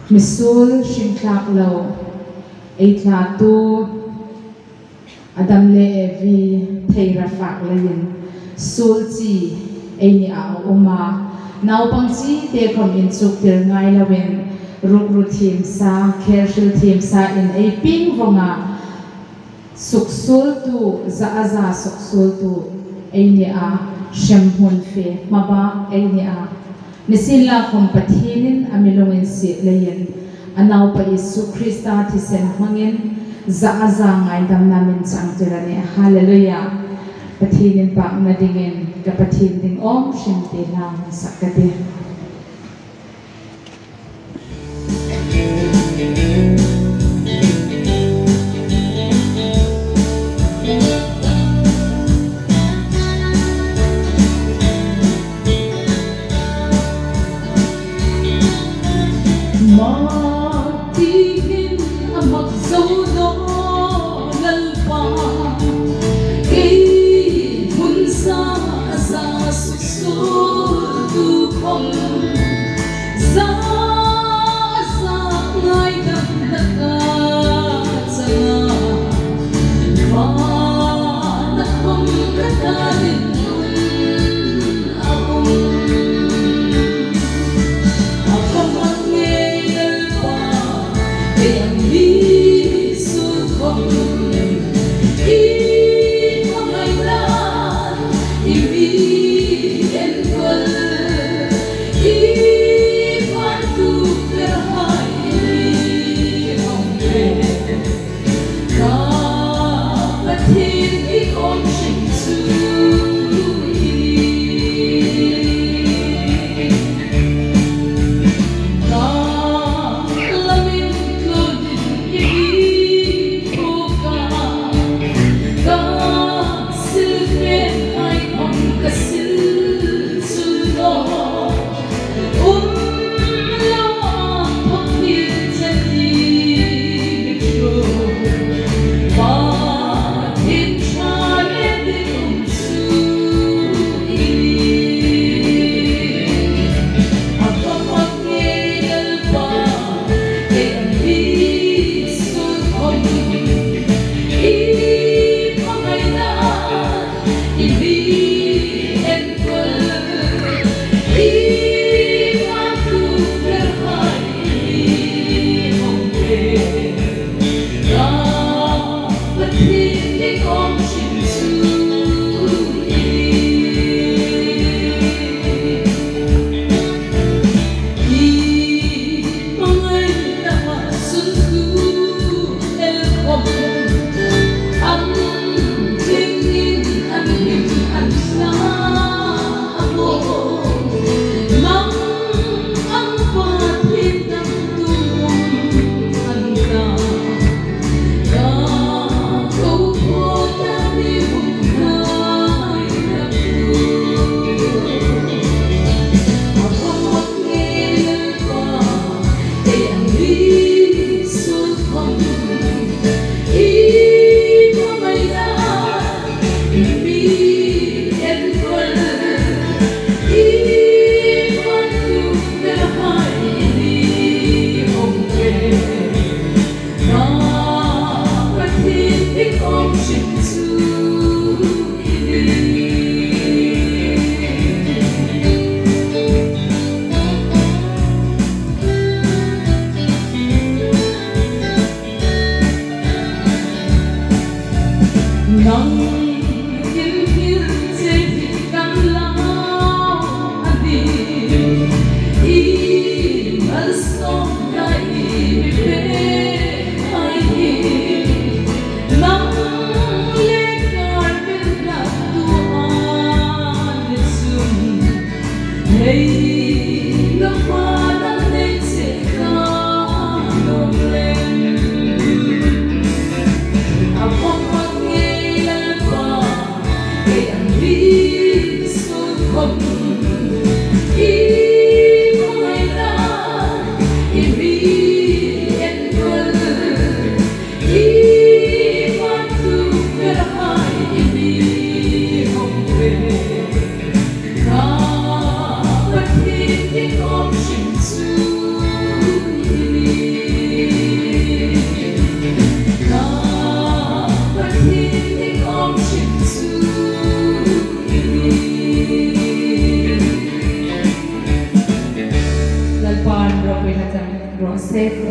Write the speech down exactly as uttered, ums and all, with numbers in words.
Misuol hring thlak lo, ei thlatu Adam le Evi thei ra fak leiin suol chi ei nia a um a. Naupang chite khom inchuktir ngai loin rukru thiem sa, kher hril thiem sa in ei pieng vong a. Suksuoltu, za a za suksuoltu ei nia, hremhmun fe hmabak ei nia. Nisienlakhom Pathienin a mi lunginsiet leiin a Naupa Isu Krista thisen hmangin za a za ngaidamna min changtir a nih. Hallelujah. Pathien inpakna dingin ka Pathien ding awm hrim ti hla hung sak ka tih. Mak ti hin a mak zo naw Lalpa, kei hun za a za suksuoltu khom, za a za ngaidamna ka changa, vana khom ka ta ding hun a um. A va mak ngei Lalpa, kei ang mi suksuol khom, i hmangai dan, i mi enkawl, i vantu ferhai i hmang ve. Ka Pathien i awm hrim chu i nih. Ka lamin tluon i mi phuok a, ka silfenhai khom ka sil chun naw. Um lo a thawk thil che ti mi thu, Pathien ṭha le ding um chu i nih. A va mak ngei Lalpa, kei ang mi suksuol khom, i hmangai dan, i mi enkawl, i vantu ferhai i hmang ve. Ka Pathien i awm hrim chu i nih. I hmangaina suntu el khom, an tlingin an him an hla a bo. Nang ang Pathien nang tu um an ta. Ka ko ko ta mi hung kai na tu. A ko mak ngei Lalpa, kei ang mi suksuol khom, i hmangai dan, i mi enkawl, i vantu ferhai i hmang ve. Ka Pathien i awm hrim chu i nih. Nang inhil che hi kan la a nih. I malsawmna i mi pek hai hi. Nang le kar pen na tu a ni chun, hei lo pa nang nei che ka lawm lem. A va mak ngei Lalpa, kei ang mi suksuol khom, i hmangai dan, i mi enkawl, i vantu ferhai i mi hmang ve. Ka Pathien i awm hrim chu i nih. Hmachang raw se.